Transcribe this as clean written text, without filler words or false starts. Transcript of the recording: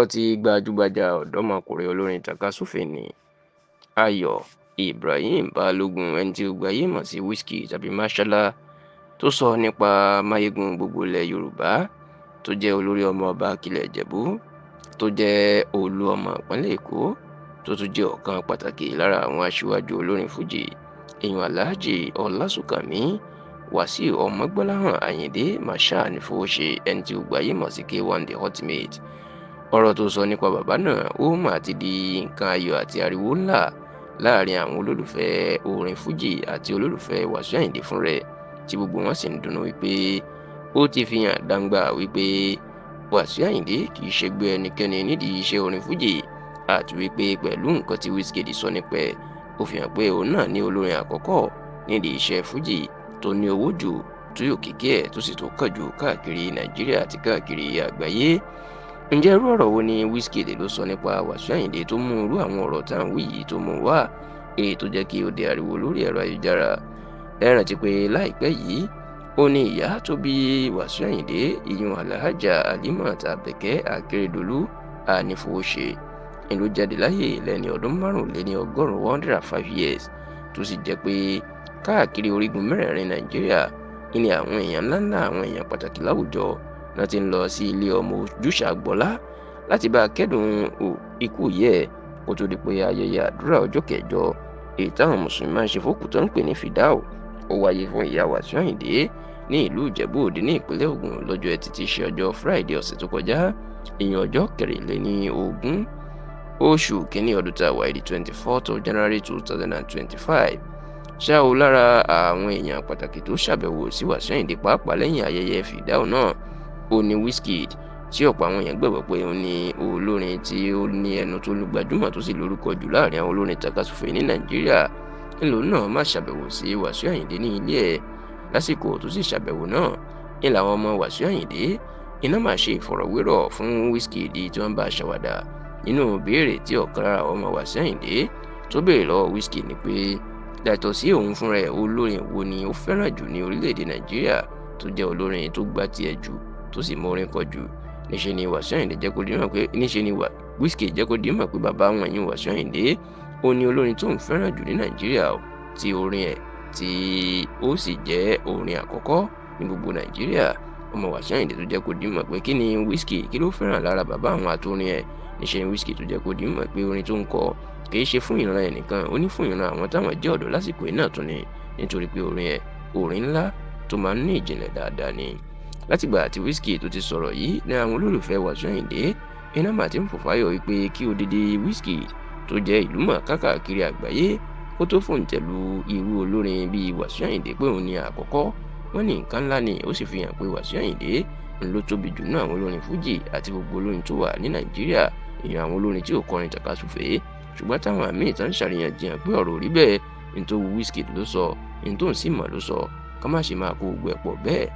Ọ̀rọ̀ tí gbajúgbajà ọ̀dọ́mọkùnrin olórin tàkasúfèé ní Ayọ̀ Ibrahim Balógun, ẹni tí gbogbo ayé mọ̀ sí Wizkid tàbí Mashola, tó sọ nípa Máyégún gbogbo ilẹ̀ Yorùbá, tó jẹ́ olórí ọmọọba àkìlẹ̀ Ìjẹ̀bú, tó jẹ́ olú ọmọ ìpínlẹ̀ Èkó, tó tún jẹ́ ọ̀kan pàtàkì lára àwọn aṣíwájú olórin Fújì, èèyàn Alhaji Ọlásùnkànmí Wàsíù Ọmọgbọ́láhàn Àyìndé Marshal Nífowóṣe, ẹni tí gbogbo ayé mọ̀ sí K1 The Ultimate. Ọ̀rọ̀ tó sọ nípa bàbá náà ó mà ti di nǹkan ayọ̀ àti ariwo ńlá láàrin àwọn olólùfẹ́ orin Fújì àti olólùfẹ́ Wàsíù Àyìndé fún rẹ̀, tí gbogbo wọn sì ń dunnú wípé ó ti fi hàn gbangba wípé Wàsíù Àyìndé kì í ṣẹgbẹ́ ẹnikẹ́ni nídìí iṣẹ́ orin Fújì, àti wípé pẹ̀lú nǹkan tí Wizkid sọ nípa ẹ̀, ó fi hàn pé òun náà ní olórin àkọ́kọ́ nídìí iṣẹ́ Fújì tó ní owó jù, tó òkìkí ẹ̀ tó sì tó kàn jù káàkiri Nàìjíríà àti káàkiri àgbáyé. Ǹjẹ́ irú ọ̀rọ̀ wo ni Wizkid ló sọ nípa Wàsíù Àyìndé tó mú irú àwọn ọ̀rọ̀ tá à ń wí yìí tó mú wá, èyí tó jẹ́ kí ó di ariwo lórí ẹ̀rọ ayélujára? Ẹ rántí pé láìpẹ́ yìí ó ní ìyá tó bí Wàsíù Àyìndé, ìyún Alhaja Alimat Abẹ́kẹ́ Akérédolú Anífowóṣe, ń ló jáde láyé lẹ́ni ọdún 195, 105 years, tó sì jẹ́ pé káàkiri orígun mẹ́rẹ̀ẹ̀rin Nàìjíríà ní àwọn èèyàn ńláńlá, àwọn èèyàn pàtàkì láwùjọ náà ti ń lọ sí ilé ọmọ ojúṣàgbọ́lá láti bá a kẹ́dùn ikú yẹ, kó tó di pé ayẹyẹ àdúrà ọjọ́ kẹjọ èyí táwọn mùsùlùmí máa ń ṣe fókù tó ń pè ní fìdáò ó wáyé fún ìyá Wàsíù Àyìndé ní ìlú Ìjẹ̀bú Òde ní ìpínlẹ̀ Ògùn lọ́jọ́ Ẹtì tí í ṣe ọjọ́ Friday ọ̀sẹ̀ tó kọjá, ìyẹn ọjọ́ 24 oṣù kínní ọdún tá a wà yìí, 24th of January 2025. Ṣá o, lára àwọn èèyàn pàtàkì tó ṣàbẹ̀wò sí Wàsíù Àyìndé pàápàá lẹ́yìn ayẹyẹ fìdáò náà ó ní Wizkid, tí ọ̀pọ̀ àwọn èèyàn gbàgbọ́ pé òun ni olórin tí ó ní ẹnu tó gbajúmọ̀ tó sì lórúkọ jù láàrin àwọn olórin takasúfèé ní Nàìjíríà. Ńlò náà má ṣàbẹ̀wò sí Wàsíù Àyìndé ní ilé ẹ̀. Lásìkò tó sì ṣàbẹ̀wò náà ní làwọn ọmọ Wàsíù Àyìndé iná máa ṣe ìfọ̀rọ̀wérọ̀ fún Wizkid tí wọ́n bá ṣàwàdà. Nínú ìbéèrè tí ọ̀kan lára àwọn ọmọ Wàsíù Àyìndé tó béèrè lọ́wọ́ Wizkid ni pé yàtọ̀ sí òun fúnra ẹ̀, olórin wo ni ó fẹ́ràn jù ní orílẹ̀-èdè Nàìjíríà tó jẹ́ olórin tó gbá tiẹ̀ jù tó sì mọ orin kọ jù? Níṣe ni Wàsíù Àyìndé jẹ́ kó di mọ̀ pé níṣe ni Wizkid jẹ́ kó di mọ̀ pé bàbá wọn yìí Wàsíù Àyìndé ó ní olórin tó ń fẹ́ràn jù ní Nàìjíríà, tí orin ẹ̀ tí ó sì jẹ́ orin àkọ́kọ́ ní gbogbo Nàìjíríà. Ọmọ Wàsíù Àyìndé tó jẹ́ kó di mọ̀ pé kí ni Wizkid kí ló fẹ́ràn lára bàbá àwọn àtòrin ẹ̀, níṣe ni Wizkid tó jẹ́ kó di mọ̀ pé orin tó ń kọ kì í ṣe fún ìran ẹ̀ nìkan, ó ní fún ìran àwọn táwọn jẹ́ ọ̀dọ́ lásìkò yìí náà tún ni, nítorí pé orin ẹ̀ orin ńlá tó máa ń ní ìjìnlẹ̀ dáadáa ni. Látìgbà tí Wizkid tó ti sọ̀rọ̀ yìí ní àwọn olólùfẹ́ Wàsíù Àyìndé iná mà ti ń fò fáyọ̀ wípé kí odidi Wizkid tó jẹ́ ìlúmọ̀ọ́ká káàkiri àgbáyé kó tó fòǹtẹ̀lù irú olórin bíi Wàsíù Àyìndé pé òun ni àkọ́kọ́, wọ́n ní nǹkan ńlá ni. Ó sì fi hàn pé Wàsíù Àyìndé ń ló tóbi jù nínú àwọn olórin Fújì àti gbogbo olórin tó wà ní Nàìjíríà, ìyẹn àwọn olórin tí ò kọrin tàkasúfèé. Ṣùgbọ́n táwọn àmì ìtàn ṣàríyànjiyàn pé ọ̀rọ̀ ò rí bẹ́ẹ̀, ní tó wu Wizkid ló sọ, ní tó ń sì mọ̀ ló sọ, ká má ṣe máa kó gbogbo ẹ̀ pọ̀ bẹ́ẹ̀.